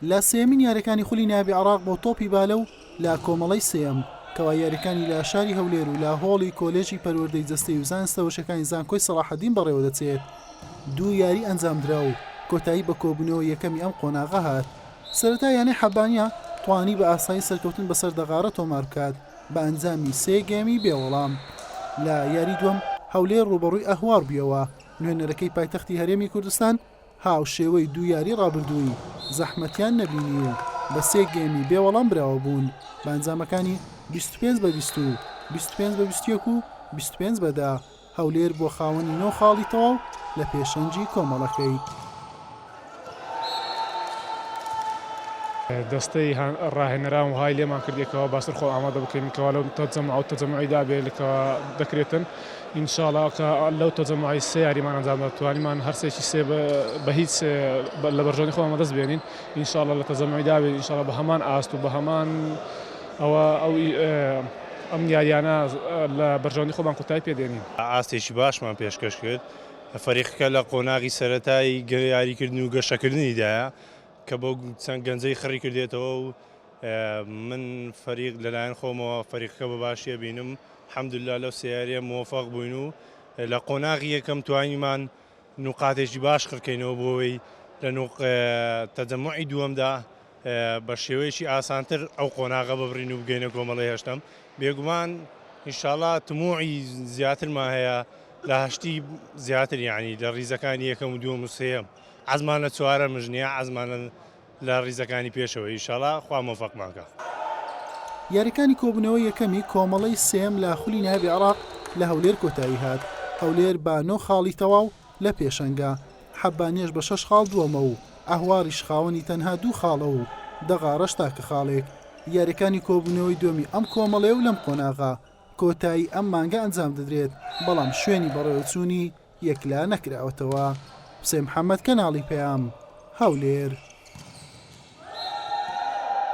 لە سێیەمین یاریەکانی خولی نایابی عێراق بۆ تۆپی بالە و لە کۆمەڵەی سێیەم کەوا یاریەکانی لە شاری هەولێر و لە هۆڵی کۆلێژی پەروەردەی جەستەیی و زانستە وەرشەکانی زانکۆی سەڵاحەدین بەڕێوەدەچێت دوو یاری ئەنجامدرا و کۆتایی بە کۆبوونەوەی یەکەمی ئەم قۆناغە هات. سەرەتا یانەی حەبانیە توانی بە ئاسانی سەرکەوتن بەسەر دەغارە تۆمار بکات بە ئەنجامی سێ گێمی بێ وەڵام. لە یاری دووەم هەولێر ڕووبەڕووی ئەهوار بوویەوە، نوێنەرەکەی پایتەختی هەرێمی کوردستان هاوشێوەی دوو یاری ڕابردووی زەحمەتیان نەبینی و بە سێ گێمی بێ وەڵام براوە بوون بە ئەنجامەکانی 25 بە 20 و 25 بە 21 و 25 بە دە. هەولێر بووە خاوەنی نۆ خاڵی تەواو لە پێشەنگی کۆمەڵەکەی. دەستەی ڕاهێنەران وهای لێمان کردیە کەوا باشتر خۆ ئامادە بکەین کەوا لەو تەجەموع و تەجەموعی دابێ کەوا دەکرێتن ان شاء اللە کە لەو تەجەموعی سێ یاریمان ئەنجامدا توانیمان هەرسێکی سێ بە هیچ لە بەرژەوەندی خۆمان بەدەست بێنین ان شاء اللە لە تەجەموعی دابێ ان شاء اللە بە هەمان ئاست و بە هەمان ئەوە ئەو ئەم یاریانە لە بەرژەوەندی خۆمان کۆتایی پێ دێنین. ئاستێکی باشمان پێشکەش کرد، فەریقەکە لە قۆناغی سەرەتای یاریکردن و گەشەکردنیدایە کە بەو چەند گەنجەی خڕی کردێتەوە و من فەریق لەلایەن خۆمەوە فەریقەکە بە باشی ئەبینم، الحمدللە لەو سێ یارییە مۆفەق بووین و لە قۆناغی یەکەم توانیمان نوقاتێکی باش خڕکەینەوە بۆ ئەوەی لە تەجەموعی دووەمدا بە شێوەیەکی ئاسانتر ئەو قۆناغە ببڕین و بگەینە کۆمەڵەی هەشتەم، بێگومان ئینشاڵا تموعی زیاترمان هەیە لە هەشتی زیاتر یانی لە ڕیزەکانی یەکەم و دووەم و سێیەم عەزمان لە چوارەمش نییە عەزمان لە ڕیزەکانی پێشەوە ئینشاڵا خوا مۆفەقمان کا. یاریەکانی کۆبوونەوەی یەکەمی کۆمەڵەی سێیەم لە خولی نایابی عێراق لە هەولێر کۆتایی هات، هەولێر بە نۆ خاڵی تەواو لە پێشەنگە، حەبانیەش بە شەش خاڵ دووەمە و ئەهواریش خاوەنی تەنها دوو خاڵە و دەغارەش تاکە خاڵێک. یاریەکانی کۆبوونەوەی دووەمی ئەم کۆمەڵەیە و لەم قۆناغە کۆتایی ئەم مانگە ئەنجام دەدرێت، بەڵام شوێنی بەڕێوەچوونی یەکلا نەکراوەتەوە. حوسێن محەمەد، کەناڵی پەیام، هەولێر.